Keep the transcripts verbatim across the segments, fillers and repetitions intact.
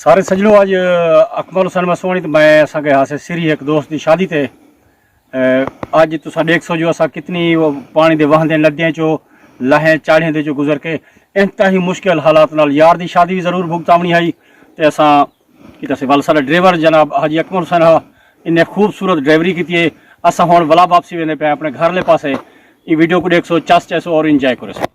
سارے سجنو، اڄ اکمل حسین مسوانی تے میں اساں ڳئے ہاسے سری ہک دوست دی شادی تے۔ اے، اڄ تساں ݙیکھسو جو اساں کتنی او پاݨی دے وہندے ندیاں چوں لہے چاڑھیں دے چوں گزر کے انتہائی مشکل حالات نال یار دی شادی وی ضرور بھگتاوݨی ہئی۔ تے اساں کیتا سی ول ساݙا ڈرائیور جناب حاجی اکمل حسین ہا، انہیں خوبصورت ڈرائیوری کیتی ہے۔ اساں ہݨ ولا واپسی ویندے پئے اپݨے گھر لے پاسے۔ ایں ویڈیو کوں ݙیکھسو، چس چیسو اور انجوائے کریسو۔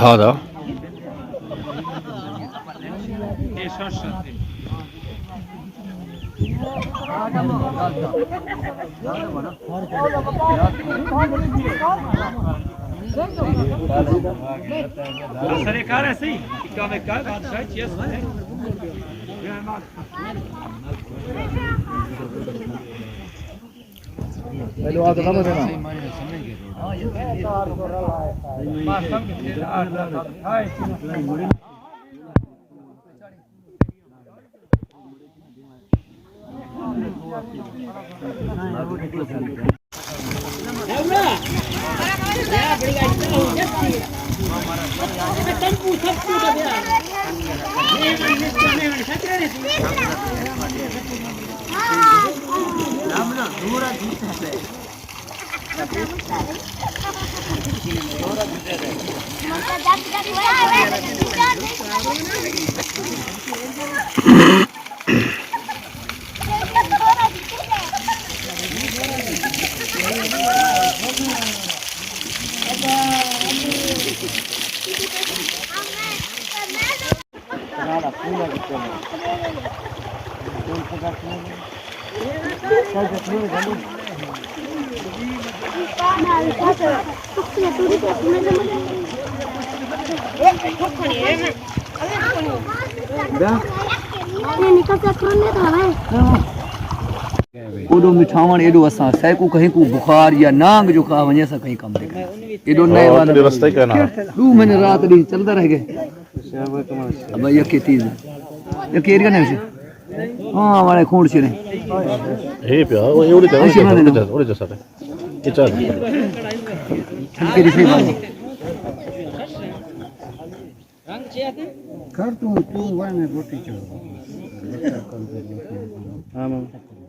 ہاں دا۔ سرکار ایسے ہی کام ہے، کیا بادشاہ چیز ہے؟ اوݙو مٹھاوݨ ایݙو اساں سیکوں کہیں کوں بخار یا نانگ جو کھا ونڄے، اساں کہیں کم دے کریں۔ ایݙو نئے والا رستہ ہی کہنا۔ ݙو مہینے رات ݙینہہ چلدا رہ ڳئے۔ ابا یکے تیز، یکے ایریا نے ہوسی۔ ہاں، والے کھوڑ چنے۔ اے پیا، او اے اوڑے تے، اوڑے تے، اوڑے تے سارے۔ اے چل۔ چھلکے دی صحیح بات ہے۔ کر توں، توں وائے میں روٹی چاہوں۔ ہاں، ماما۔